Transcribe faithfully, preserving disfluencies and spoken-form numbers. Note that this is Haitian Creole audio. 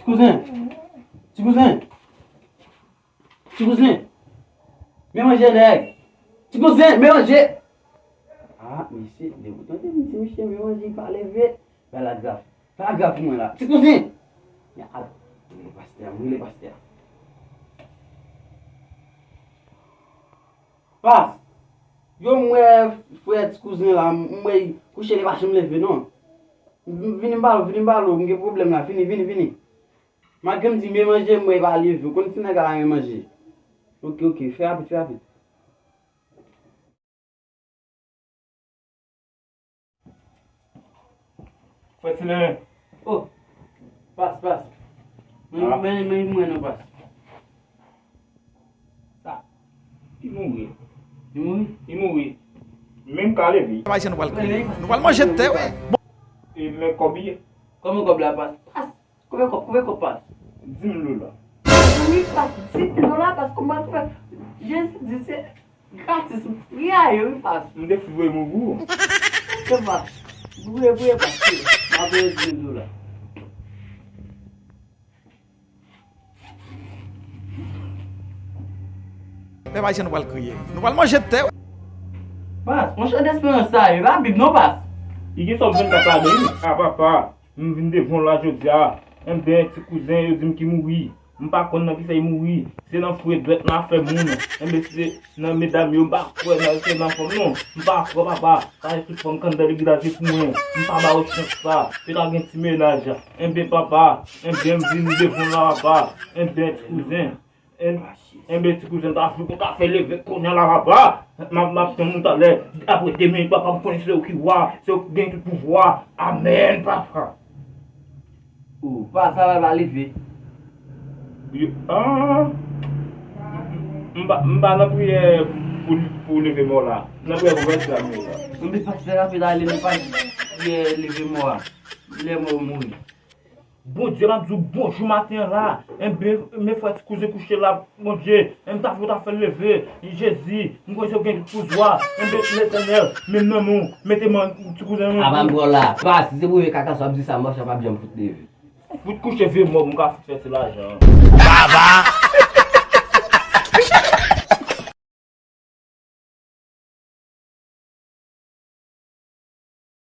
Kouzen! Ti kouzen! Ti kouzen! Men manje, nèg! Ti kouzen, men manje! Ah, mesye, depi tande m di misye men manje, li pa leve. Bay la grav. Bay la grav pou mwen la. Ti kouzen! Men al rele pastè a, m rele pastè a. Pas! Yo, m wè frè ti kouzen la, m wè li kouche, li pa janm leve, non. Vini m pale w, vini m pale w, m gen pwoblèm la, vini, vini, vini. Malgre m di men manje, m wè li pa leve, ou konn ti nèg la men manje. Oke, oke, fè rapid, fè rapid. Frè Tilen. Oh, Pas, Pas. Mwen, mwen, mwen, mwen non, Pas. Sa. Li mouri. Li mouri? Li mouri. Menm ka leve. Ayisyen nou pral kriye. Nou pral manje tè, wi. E men kòb li ye. Kòman kòb la, Pas? Pas. Koupe kòb, koupe kòb, Pas. Dis mil dola. Wi, Pas, dis mil dola, Pas, kòman koupe? Jezi di se gratis, pri a ye, wi, Pas. M te fou voye mou pou ou. Se Pas. Priye, priye, Pas, priye. M ap voye dis mil dola. Pèp ayisyen nou pral kriye. Nou pral manje tè. Pas, yon chan desperans sa ye, pa Bib non, Pas. Li gen sòm vennkat ladan wi. A papa, m vin devan w la jodi a. Enben, ti kouzen yo di m ki mouri. M pa konn nan kisa li mouri. Se nan fou e dwèt nan afè moun. Enben, se nan medam yo, m pa kwè nan, se nan fanm non. M pa kwè, papa. Sa e tout fanm k anndan legliz la se pou mwen. M pa ba yo chans sa. Yo ta gen ti mennaj. Enben, papa. Enben, m vin devan w la, papa. Enben, ti kouzen. En, enben, ti kouzen ta fou pou ta fè leve kounye a la, papa. M ap, m ap tann ou talè. Apre de minit, papa, m konnen se ou ki wa, se ou ki gen tout pouvwa. Amèn, papa. Ou pa sa va, va leve. Yo, ah. M pa, m pa nan priyè pou, pou leve mò la. M nan priyè pou vèsè a, men la. Enben, pastè la fè ale, nou pa priyè leve mò a. Lè mò mouri. Bondye, m ap di w bonjou maten an la. Enben, men frè ti kouzen kouche la, Bondye. Enben, ta fè w ta fè l leve. Jezi, m konnen se ou gen tout pouvwa. Enben, Letènèl, men nan men w, mete men ti kouzen nan men w. Apa m pran la. Pas, si se pou vye kaka sa w ap di sa, m panse w p ap janm fout leve. Fout kouche vye mò, m ka fout fè ti lajan. Baba!